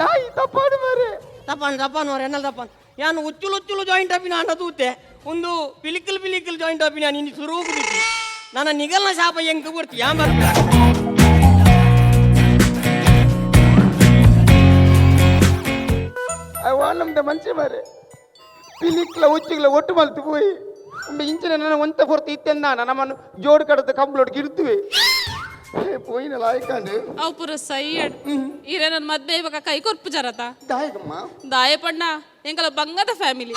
I: ನಾಯಿ ತಪ್ಪಾಡು ಬರೆ.
C: ತಪ್ಪಾನು ತಪ್ಪಾನು ಅವ್ರೆ ಎನ್ನಲ್ ತಪ್ಪಾನು ಯಾನು ಉಚ್ಚುಲು ಉಚ್ಚುಲು ಜಾಯಿಂಟ್ ಅಪ್ಪಿನ ಅಣ್ಣ ತೂತೆ ಒಂದು ಪಿಲಿಕಲ್ ಪಿಲಿಕಲ್ ಜಾಯಿಂಟ್ ಅಪ್ಪಿನ ನಿನ್ನ ಸುರುವು ಬಿಟ್ಟು ನನ್ನ ನಿಗಲ್ನ ಶಾಪ ಎಂಕ್ ಬರ್ತಿ ಯಾನ್ ಬರ್ಪ.
I: ನಮ್ದ ಮನ್ಸಿ ಮಾರೆ ಪಿಲಿಕ್ಲ ಉಚ್ಚಿಗ್ಲ ಒಟ್ಟು ಮಲ್ತು ಪೋಯಿ ಒಮ್ಮೆ ಇಂಚಿನ ನನ್ನ ಒಂತ ಪೊರ್ತು ಇತ್ತೆಂದಾನ ನಮ್ಮನ್ನು ಜೋಡು ಕಡದ ಕಂಬ್ಲೋಡ್ ಗಿರ್ತುವೆ ಪೋಯಿನ ಲಾಯ್ಕಂಡು.
J: ಅವು ಪೂರ ಸೈ ಈರೆ ನನ್ನ ಮದ್ವೆ ಇವಾಗ ಕೈ ಕೊರ್ಪು ಜರತ.
I: ದಾಯಕಮ್ಮ
J: ದಾಯ ಪಣ್ಣ ಎಂಕಲ ಬಂಗದ ಫ್ಯಾಮಿಲಿ.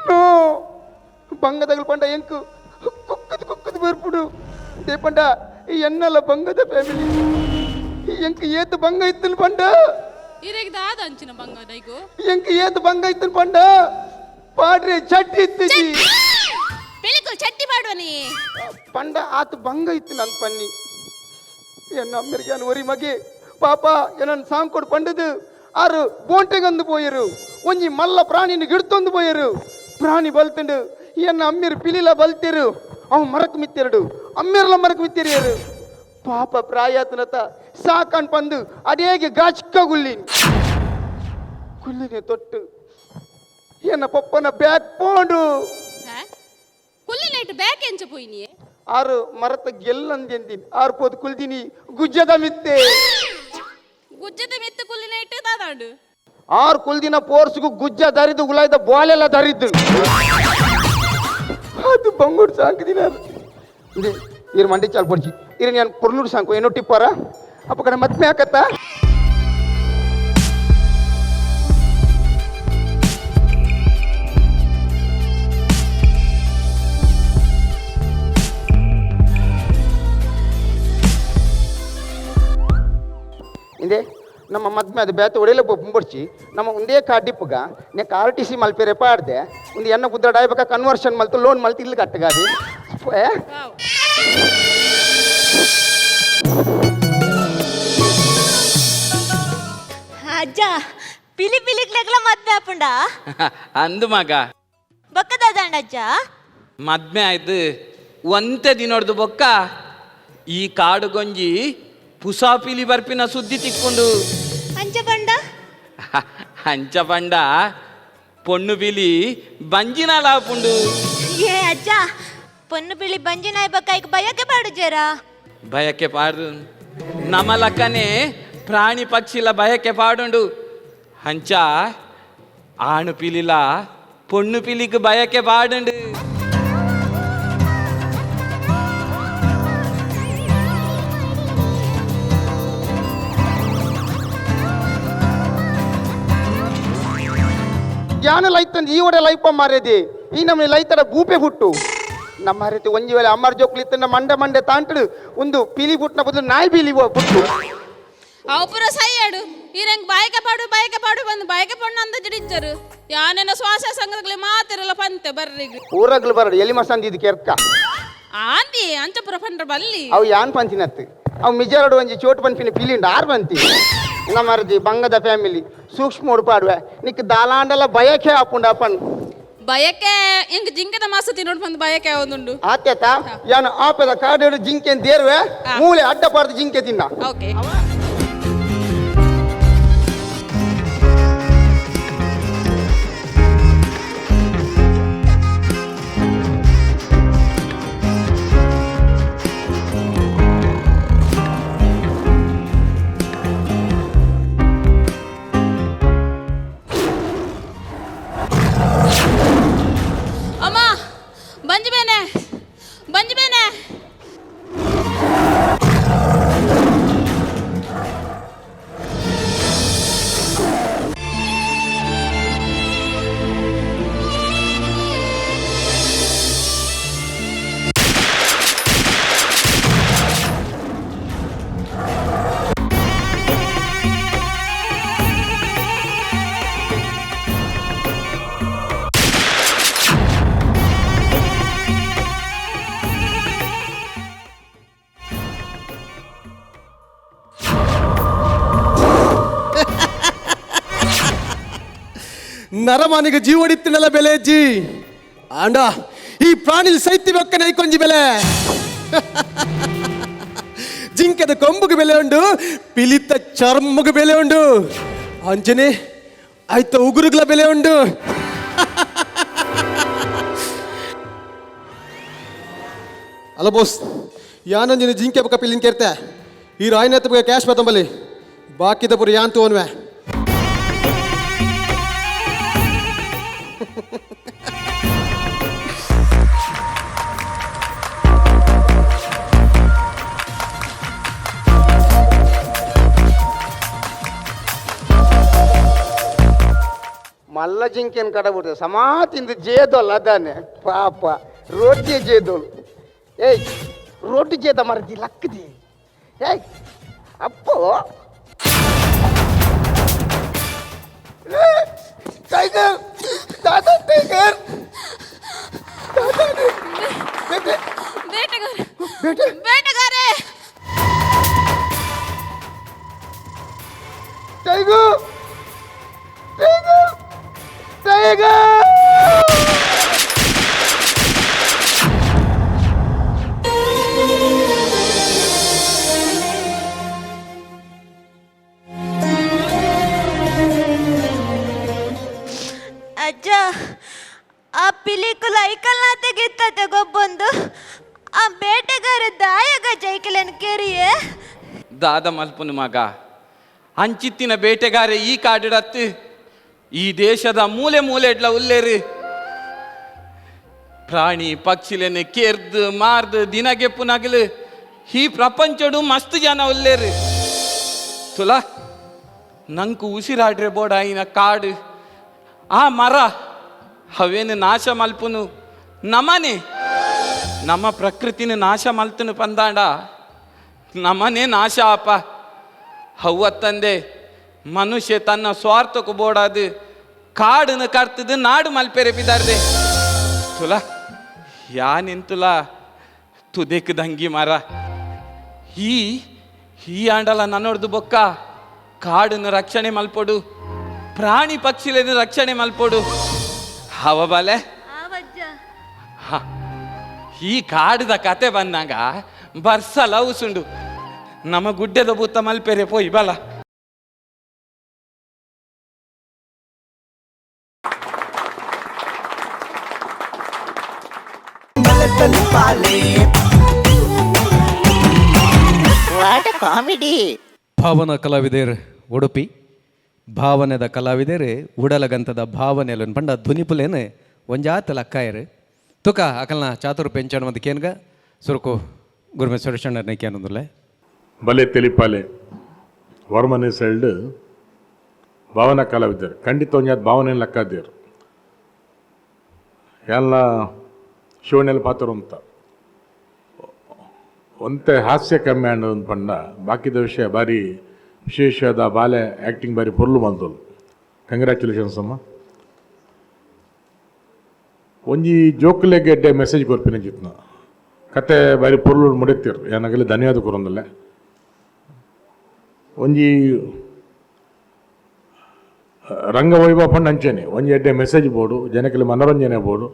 I: ನೋ ಬಂಗದಗಲ್ ಪಂಡ ಎಂಕು ಕುಕ್ಕದ ಕುಕ್ಕದ ಬರ್ಪುಡು they ಪಂಡ ಈ ಎನ್ನಲ ಬಂಗದ ಫ್ಯಾಮಿಲಿ ಎಂಕ್ ಏತು ಬಂಗ ಇತ್ತನ್ ಪಂಡ.
J: ಈರೆಗ್ ದಾದ ಅಂಚಿನ ಬಂಗ ದೈಗು
I: ಎಂಕ್ ಏತು ಬಂಗ ಇತ್ತನ್ ಪಂಡ ಪಾಡ್ರೆ ಚಟ್ಟಿ ಇತ್ತಿಜಿ.
J: ಪಿಲಿಕುಲ್ ಚಟ್ಟಿ ಪಾಡುವ ನೀ
I: ಪಂಡ ಆತು ಬಂಗ ಇತ್ತು ನನ್ ಪನ್ನಿ ಎನ್ನ ಅಮ್ಮರಿಗೆ ಒರಿ ಮಗೆ ಪಾಪ ಏನನ್ ಸಾಂಕೊಡು ಪಂಡದು ಆರು ಬೋಂಟೆಗಂದು ಪೋಯರು ಒಂಜಿ ಮಲ್ಲ ಪ್ರಾಣಿನ ಗಿಡ್ತೊಂದು ಪೋಯರು ಪ್ರಾಣಿ ಬಲ್ತಂಡು ಎನ್ನ ಅಮ್ಮಿರು ಪಿಲಿಲ ಬಲ್ತಿರು ಅವ್ ಮರಕ್ ಮಿತ್ತೆರಡು ಅಮ್ಮಿರ್ಲ ಮರಕ್ ಮಿತ್ತಿರಿಯರು ಪಾಪ ಪ್ರಾಯಾತನತ ಸಾಕನ್ ಪಂದು ಅಡೇಗೆ ಗಾಚ್ಕ ಗುಲ್ಲಿನ್ ಗುಲ್ಲಿനെ ತೊಟ್ಟು ಎನ್ನ ಪಪ್ಪನ ಬ್ಯಾಕ್ ಪೋಂಡು.
J: ಕುಲ್ಲಿನೇಟ್ ಬ್ಯಾಕ್ ಎಂಚ ಪೋಯಿನಿ?
I: ಆರು ಮರತ ಗೆಲ್ಲಂದೆಂದಿನ್ ಆರು ಪೋದು ಕುಲ್ದಿನಿ ಗುಜ್ಜದ ಮಿತ್ತೆ.
J: ಗುಜ್ಜದ ಮಿತ್ತೆ ಕುಲ್ಲಿನೇಟ್ ದಾದಾಂಡು.
I: ಆರು ಕುಲ್ದಿನ ಪೋರ್ಸ್ಗು ಗುಜ್ಜ ದರಿದು ಉಲಾಯ್ದ ಬಾಲೆಲ್ಲ ದರಿದ್ದು ಅದು ಬಂಗುಡ್ ಸಾಂಕ್ ದಿನ ಇದೆ ಇರು ಮಂಡಿ ಚಾಲ್ ಪೊಡ್ಚಿ ಇರು ನಾನು ಪೊರ್ಲೂರು ಸಾಂಕು ಏನೋ ಟಿಪ್ಪಾರ ಅಪ್ಪ ಕಡೆ ಮದ್ಮೆ ಹಾಕತ್ತ. ಇಂದೆ ನಮ್ಮ ಮದ್ಮೆ ಅದು ಬೇತ ಒಡೆಯಲ ಪೊಂಬೊಡ್ಚಿ ನಮ್ಮ ಒಂದೇ ಕಾರ್ಡ್ ಡಿಪ್ಪುಗ ನೆಕ್ ಆರ್ ಟಿ ಸಿ ಮಲ್ಪೆರೆ ಪಾಡ್ದೆ ಒಂದು ಎನ್ನ ಕುದ್ರ ಡಾಯ್ಬೇಕ ಕನ್ವರ್ಷನ್ ಮಲ್ತು ಲೋನ್ ಮಲ್ತು ಇಲ್ಲಿ ಕಟ್ಟಗಾದಿ.
G: ಅಜ್ಜ ಪಿಲಿ ಪಿಲಿಕ್ಲೆಗ್ಲ ಮದ್ಮೆ ಆಪುಂಡ?
H: ಅಂದು ಮಗ.
G: ಬೊಕ್ಕದಾದಂಡ ಅಜ್ಜ?
H: ಮದ್ಮೆ ಆಯ್ತು ಒಂತೆ ದಿನೊಡ್ದು ಬೊಕ್ಕ ಈ ಕಾಡು ಗೊಂಜಿ ಪುಸಾ ಪಿಲಿ ಬರ್ಪಿನ ಸುದ್ದಿ ತಿಕ್ಕೊಂಡು.
G: ಅಂಚ ಪಂಡ?
H: ಅಂಚ ಪಂಡ ಪೊಣ್ಣು ಪಿಲಿ ಬಂಜಿನಾಲ ಆಪುಂಡು.
G: ಏ ಅಜ್ಜ, ಪೊಣ್ಣು ಪಿಲಿ ಬಂಜಿನಾಯ್ ಬೊಕ್ಕ ಬಯಕೆ ಪಾಡುಜೇರಾ?
H: ಬಯಕೆ ಪಾಡು ನಮಲಕ್ಕನೆ ಪ್ರಾಣಿ ಪಕ್ಷಿಲ ಬಯಕೆ ಪಾಡುಂಡು. ಅಂಚ ಆಣು ಪಿಲಿಲ ಪೊಣ್ಣು ಪಿಲಿಗೆ ಬಯಕೆ ಪಾಡುಂಡು.
I: ಯಾನು ಲೈತಂದು ಈ ಒಡೆ ಲೈಪ ಮಾರೇದಿ ಈ ನಮ್ಮ ಲೈತಡ ಬೂಪೆ ಹುಟ್ಟು ನಮ್ಮ ರೀತಿ ಒಂಜಿ ವೇಳೆ ಅಮ್ಮರ್ ಜೋಕ್ಲಿತ್ತಂಡ ಮಂಡೆ ಮಂಡೆ ತಾಂಟಡು ಒಂದು ಪಿಲಿ ಬುಟ್ನ ಬದಲು ನಾಯಿ ಪಿಲಿ ಬುಟ್ಟು.
J: ಅವು ಪೂರ ಸೈಯಾಡು ಈರಂಗ್ ಬಾಯ್ಕೆ ಪಾಡು ಬಾಯ್ಕೆ ಪಾಡು ಬಂದು ಬಾಯ್ಕೆ ಪಣ್ಣು ಅಂದ ಜಿಡಿಂಚರು ಯಾನೇನ ಶ್ವಾಸ ಸಂಘದಗ್ಲೆ ಮಾತಿರಲ್ಲ ಪಂತೆ ಬರ್ರಿಗೆ.
I: ಊರಗ್ಲು ಬರಡು ಎಲಿ ಮಸಂದಿ ಇದು ಕೆರ್ಕ
J: ಆಂದಿ ಅಂಚಪುರ ಪಂಡ್ರ ಬಲ್ಲಿ.
I: ಅವು ಯಾನ್ ಪಂಚಿನತ್ತು ಅವು ಮಿಜಾರಡು ಒಂಜಿ ಚೋಟು ಪನ್ಪಿನ ಪಿಲಿಂಡು ಆರ್ ಬಂತಿ ನಮ್ಮರ್ದಿ ಬಂಗದ ಫ್ಯಾಮಿಲಿ ಸೂಕ್ಷ್ಮ ಉಡ್ಪಾಡುವೆ ನಿಕ್ ದಾಲಾಂಡಲ ಬಯಕೆ ಆಪುಂಡ ಪಣ್.
J: ಬಯಕೆ ಇಂಕ್ ಜಿಂಕೆದ ಮಾಸ ತಿನ್ನೋಡು ಬಂದು ಬಯಕೆ ಒಂದುಂಡು.
I: ಆತ್ಯತ ಯಾನು ಆಪದ ಕಾಡೇಡು ಜಿಂಕೆ ದೇರ್ವೆ ಮೂಲೆ ಅಡ್ಡ ಪಾಡ್ದು ಜಿಂಕೆ ತಿನ್ನ.
J: ಓಕೆ. ಅಮ್ಮ ಬಂಜ್ ಬೇನೆ ಬಂಜ್ ಬೇನೆ.
D: ನರಮಾನಿಗೆ ಜೀವಡಿತ್ತಿನಲ್ಲ ಬೆಲೆ ಅಜ್ಜಿ ಆಂಡ ಈ ಪ್ರಾಣಿ ಸೈತಿ ಬೊಕ್ಕನೆ ಕೊಂಜಿ ಬೆಲೆ. ಜಿಂಕೆದ ಕೊಂಬುಗೆ ಬೆಲೆ ಉಂಡು, ಪಿಲಿತ ಚರ್ಮಗೆ ಬೆಲೆ ಉಂಡು, ಅಂಜನೆ ಆಯ್ತ ಉಗುರುಗಳ ಬೆಲೆ ಉಂಡು. ಅಲ್ಲ ಬೋಸ್, ಯಾನೊಂಜಿನ ಜಿಂಕೆ ಬೊಕ್ಕ ಪಿಲಿನ್ ಕೇರ್ತೆ ಈ ರಾಯನ ಕ್ಯಾಶ್ ಬತ್ತಂಬಲ್ಲಿ ಬಾಕಿದ ಪುರ ಯಾನ್ ತೋನ್ವೆ.
I: ಮಲ್ಲ ಜಿಂಕೆನ್ ಕಡಬಿಡ್ತದೆ ಸಮಾ ತಿಂದು ಜೇದೋಲ್ ಅದಾನೆ ಪಾಪ ರೋಟಿ ಜೇದೋಲ್. ಏಯ್ ರೋಟಿ ಜೇದ ಮರದಿ ಲಕ್ಕದಿ. ಏಯ್ ಅಪ್ಪೋ ಟೈಗರ್ ದಾದಾ ಟೈಗರ್ ದಾದಾ ಬೇಟೆ
J: ಬೇಟೆಗಾರ
I: ಬೇಟೆ
J: ಬೇಟೆಗಾರೆ
I: ಟೈಗರ್ ಟೈಗರ್ ಟೈಗರ್.
G: ಅಜ್ಜ, ಆ ಪಿಲಿಕುಲ ಐಕಲ್ನಾತೆ ಗಿತ್ತತೆ ಗೊಬ್ಬೊಂದು ಆ ಬೇಟೆಗಾರ ದಾಯಗ ಜೈಕಲನ್ ಕೆರಿಯೇ.
H: ದಾದ ಮಲ್ಪುನು ಮಗ, ಅಂಚಿತ್ತಿನ ಬೇಟೆಗಾರೆ ಈ ಕಾಡಿಡತ್ತು ಈ ದೇಶದ ಮೂಲೆ ಮೂಲೆ ಎಡ್ಲ ಉಲ್ಲೇರು ಪ್ರಾಣಿ ಪಕ್ಷಿಲೆನೆ ಕೇರ್ದು ಮಾರ್ದು ದಿನಗೆಪ್ಪು ನಗಲು ಈ ಪ್ರಪಂಚಡು ಮಸ್ತ್ ಜನ ಉಲ್ಲೇರು. ತುಲಾ ನಂಕು ಉಸಿರಾಡ್ರೆ ಬೋಡಾಯಿನ ಕಾಡು ಆ ಮರ ಅವೇನು ನಾಶ ಮಲ್ಪುನು ನಮನೆ ನಮ್ಮ ಪ್ರಕೃತಿನ ನಾಶ ಮಲ್ತನು ಪಂದಾಂಡ ನಮನೆ ನಾಶ ಅಪ್ಪ. ಹವ್ವತ್ತಂದೆ ಮನುಷ್ಯ ತನ್ನ ಸ್ವಾರ್ಥಕ್ಕೂ ಬೋಡಾದು ಕಾಡನ್ನು ಕರ್ತದು ನಾಡು ಮಲ್ಪೆರೆಪಿದಾರ್ದೆ. ತುಲಾ ಯಾನೆಂತುಲ ತುದೆಕ್ ದಂಗಿ ಮರ ಈ ಈ ಆಂಡಲ ನನ್ನೊಡ್ದು ಬೊಕ್ಕ ಕಾಡನ್ನು ರಕ್ಷಣೆ ಮಲ್ಪೊಡು. ಪ್ರಾಣಿ ಪಕ್ಷಿಲೇನು ರಕ್ಷಣೆ ಮಲ್ಪೋಡು ಹವ ಬಾಲೆ. ಈ ಕಾಡದ ಕತೆ ಬಂದಾಗ ಬರ್ಸ ಲವ್ಸುಂಡು ನಮ್ಮ ಗುಡ್ಡೆದ ಬೂತ ಮಲ್ಪೆರೆ ಪೋಯಿ ಬಲ.
F: ಭಾವನಾ ಕಲಾವಿದರ್ ಉಡುಪಿ ಭಾವನೆದ ಕಲಾವಿದರು ಉಡಲಗಂತದ ಭಾವನೆಲನ್ ಪಂಡ ಧ್ವನಿಪುಲೇನು ಒಂಜಾತ ಲಕ್ಕಾಯರು ತುಕ ಅಕಲ್ನ ಚಾತುರ್ ಪೆಂಚಣ ಮತ್ತು ಕೇನ್ಗ ಸುರುಕು ಗುರುಮೆ ಸುರೇಶಣ್ಣನ ಕೇನೊಂದುಲ್ಲೆ.
K: ಬಲೆ ತೆಲಿಪಾಲೆ ವರ್ಮನೆ ಸೈಲ್ಡ್ ಭಾವನಾ ಕಲಾವಿದರು ಖಂಡಿತ ಒಂಜಾತ್ ಭಾವನೆ ಲಕ್ಕಾದೇರು ಎಲ್ಲ ಶಿವನೆಲ್ಲ ಪಾತ್ರ ಅಂತ ಒಂತೆ ಹಾಸ್ಯ ಕಮ್ಮಿ ಅನ್ನೋದು ಪಂಡ ಬಾಕಿದ ವಿಷಯ ಭಾರಿ ವಿಶೇಷವಾದ ಬಾಲೆ ಆ್ಯಕ್ಟಿಂಗ್ ಬಾರಿ ಪೊರ್ಲು ಬಂದಳು. ಕಂಗ್ರ್ಯಾಚುಲೇಷನ್ಸ್ ಅಮ್ಮ. ಒಂಜಿ ಜೋಕುಲೆಗ್ ಎಡ್ಡೆ ಮೆಸೇಜ್ ಕೊರ್ಪಿನ ಜಿತ್ನ ಕತೆ ಬಾರಿ ಪೊರ್ಲು ಮುಡೆತಿರ್ ಏನಾಗಲಿ ಧನ್ಯವಾದ ಕೊರೊಂದಲ್ಲ. ಒಂಜಿ ರಂಗವೈಭವ ಪಂಡ ಅಂಚನೆ ಒಂಜಿ ಎಡ್ಡೆ ಮೆಸೇಜ್ ಬೋಡು ಜನಕ್ಕೆ ಮನೋರಂಜನೆ ಬೋಡು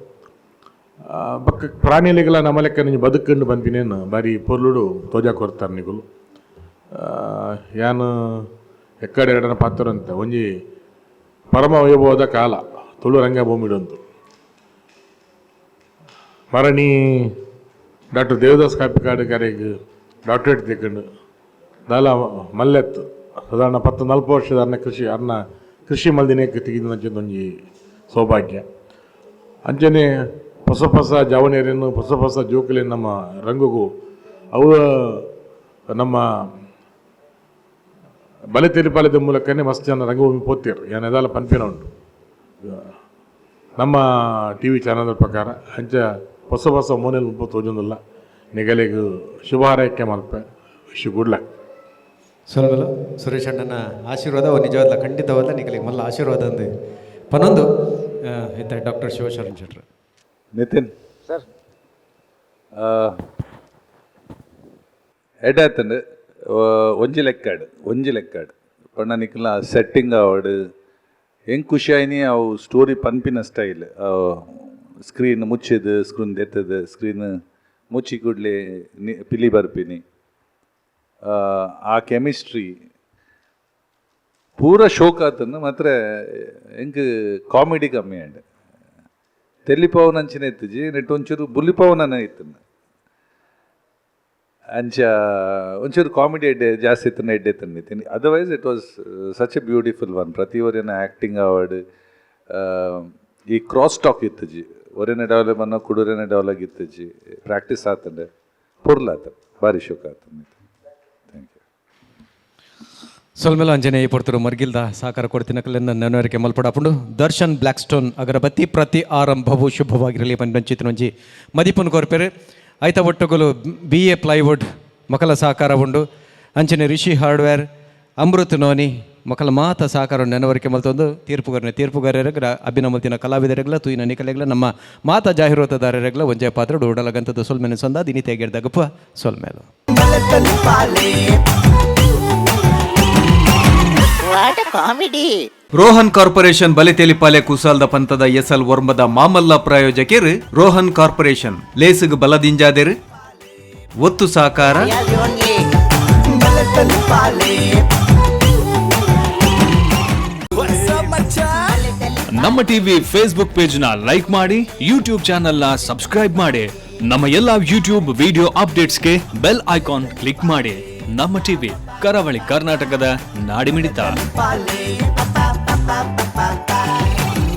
K: ಬಕ್ಕ ಪ್ರಾಣಿಲೆಗಳ ನಮ್ಮ ಲೆಕ್ಕ ನಿಂಜಿ ಬದುಕಂಡು ಬಂದಿನೇನು ಬಾರಿ ಪೊರ್ಲುಡು ತೋಜಾ ಕೊರ್ತಾರೆ ನಿಗುಲು. ಯಾನು ಎಕ್ಕಡೆ ಎರಡನ ಪಾತ್ರ ಅಂತ ಒಂಜಿ ಪರಮ ವೈಭವದ ಕಾಲ ತುಳು ರಂಗಭೂಮಿಡೊಂದು ಮರಣಿ ಡಾಕ್ಟರ್ ದೇವದಾಸ್ ಕಾಪಿಕಾಡು ಕರೆಗ್ ಡಾಕ್ಟ್ರೇಟ್ ತಿಕ್ಕಂಡು ದಾಲ ಮಲ್ಲೆತ್ತು ಸಾಧಾರಣ 14 ವರ್ಷದ ಅನ್ನ ಕೃಷಿ ಅನ್ನ ಕೃಷಿ ಮಲ್ದಿನೇಕ್ ತೆಗೆದ ಒಂಜಿ ಸೌಭಾಗ್ಯ. ಅಂಚನೆ ಹೊಸ ಹೊಸ ಜಾವನೇರನ್ನು ಹೊಸ ಹೊಸ ಜೋಕುಲೆ ನಮ್ಮ ರಂಗಗೂ ಅವು ನಮ್ಮ ಬಲೆ ತೆರಿಪಾಲದ ಮೂಲಕನೇ ಮಸ್ತ್ ಜನ ರಂಗಭೂಮಿ ಪೋತಿರು ಏನೆದಾಲ ಪನ್ಪಿನ ಉಂಟು ನಮ್ಮ ಟಿ ವಿ ಚಾನಲ್ದ ಪ್ರಕಾರ. ಅಂಚ ಹೊಸ ಹೊಸ ಮೋನೆಲ್ ತೋಜೊಂದಿಲ್ಲ ನಿಗಲಿಗೂ ಶುಭ ಹಾರೈಕೆ ಮಲ್ಪೆ. Wish good luck.
F: ಸೊಲ್ಮೆಲು ಸುರೇಶ್ ಅಣ್ಣನ ಆಶೀರ್ವಾದ ಅವು ನಿಜವಾದ ಖಂಡಿತವಾದ ನಿಗಲಿಗೆ ಮಲ್ಲ ಆಶೀರ್ವಾದ ಅಂದು ಪನೊಂದು ಇತ್ತ ಡಾಕ್ಟರ್ ಶಿವಶರಣ್ ಶೆಟ್ರು.
L: ನಿತಿನ್ ಸರ್ ಎಡ್ಡೆ ಒಂಜಿ ಲೆಕ್ಕಾಡು ಒಂಜಿ ಲೆಕ್ಕಾಡು ಪಂಡ ನಿಕ್ಲ ಸೆಟ್ಟಿಂಗ್ ಆವಡ್ ಹೆಂಗೆ ಖುಷಿ ಆಯ್ನಿ ಅವು ಸ್ಟೋರಿ ಪನ್ಪಿನ ಸ್ಟೈಲ್ ಸ್ಕ್ರೀನ್ ಮುಚ್ಚಿದ್ ಸ್ಕ್ರೀನ್ ದೆತ್ತದ ಸ್ಕ್ರೀನ್ ಮುಚ್ಚಿ ಕೂಡಲೇ ಪಿಲಿ ಬರ್ಪಿನಿ ಆ ಕೆಮಿಸ್ಟ್ರಿ ಪೂರ ಶೋಕ್ ಆತನ್ನು ಮಾತ್ರ ಹೆಂಗೆ ಕಾಮಿಡಿ ಕಮ್ಮಿ ಅಂಡ್ ತೆಲಿಪಾವನ ಅಂಚಿನ ಇತ್ತುಜಿ ನೆಟ್ ಒಂಚೂರು ಬುಲಿಪಾವನ ಇತ್ತು ಅಂಚ ಒಂಚೂರು ಕಾಮಿಡಿ ಎಡ್ಡೆ ಜಾಸ್ತಿ ಇತ್ತು ಎಡ್ಡೆ ತಿನ್ನಿ. Otherwise it was such a beautiful one. ಪ್ರತಿ ಒರಿನ ಆ್ಯಕ್ಟಿಂಗ್ ಅವಾರ್ಡ್ ಈ ಕ್ರಾಸ್ ಟಾಕ್ ಇತ್ತುಜಿ ಒರಿನ ಡೆವಲಪ್ ಅನ್ನ ಕುಡುರೇನ ಡೆವಲಪ್ ಇತ್ತುಜಿ ಪ್ರಾಕ್ಟೀಸ್ ಆತಂಡೆ ಪೊರ್ಲಾತ ಭಾರಿ ಶೋಕ ಆತಂಡೆ. Thank you.
F: ಸೊಲ್ಮೆಲ ಅಂಜನೇಯ ಪೊರ್ತರು ಮರ್ಗಿಲ್ದ ಸಹಕಾರ ಕೊಡ್ತಿನಕಲೆನ್ನ ನೆನವರಿಕೆ ಮಲ್ಪಡಾಪುಂಡು. ದರ್ಶನ್ ಬ್ಲ್ಯಾಕ್ ಸ್ಟೋನ್ ಅಗರಬತ್ತಿ ಪ್ರತಿ ಆರಂಭವು ಶುಭವಾಗಿರಲಿ ಪಂಚಿತನೊಂಜಿ ಮದಿಪುನ್ ಕೋರ್ಪೆರು. ಐತ ಒಟ್ಟುಗುಲು B A plywood ಮಕಲ ಸಹಕಾರ ಉಂಡು. ಅಂಚನೆ ರಿಷಿ ಹಾರ್ಡ್ವೇರ್ ಅಮೃತ್ ನೋನಿ ಮಕಲ ಮಾತ ಸಹಕಾರ ನೆನವರಿಕೆ ಮಲ್ತೊಂದು ತೀರ್ಪುಗಾರನೆ ತೀರ್ಪುಗಾರರೆಗ್ಲ ಅಭಿನಮಲ್ತಿನ ಕಲಾವಿದರೆಗ್ಲ ತೂಯಿನ ನಿಕಲೆಗ್ಲ ನಮ್ಮ ಮಾತ ಜಾಹೀರಾತುದಾರರೆಗ್ಲ ಒಂಜೆ ಪಾತ್ರ ಉಡಲಗಂತದ ಸೊಲ್ಮೆನೆ ಸಂದ ದಿನಿತೆಗೆಡ್ದಗಪ್ಪ ಸೊಲ್ಮೇಲು.
B: ರೋಹನ್ ಕಾರ್ಪೊರೇಷನ್ ಬಲೆತೇಲಿಪಾಲೆ ಕುಸಾಲ್ದ ಪಂತದ ಎಸಲ್ ಒರ್ಮದ ಮಾಮಲ್ಲ ಪ್ರಾಯೋಜಕರು ರೋಹನ್ ಕಾರ್ಪೊರೇಷನ್ ಲೇಸುಗ್ ಬಲದಿಂಜಾದೆರು ಒತ್ತು ಸಾಕಾರ ನಮ್ಮ TV Facebook page ನ ಲೈಕ್ ಮಾಡಿ, ಯೂಟ್ಯೂಬ್ ಚಾನೆಲ್ ನ ಸಬ್ಸ್ಕ್ರೈಬ್ ಮಾಡಿ, ನಮ್ಮ ಎಲ್ಲಾ ಯೂಟ್ಯೂಬ್ ವಿಡಿಯೋ ಅಪ್ಡೇಟ್ಸ್ಗೆ bell icon click ಮಾಡಿ. ನಮ್ಮ ಟಿವಿ ಕರಾವಳಿ ಕರ್ನಾಟಕದ ನಾಡಿಮಿಡಿತ.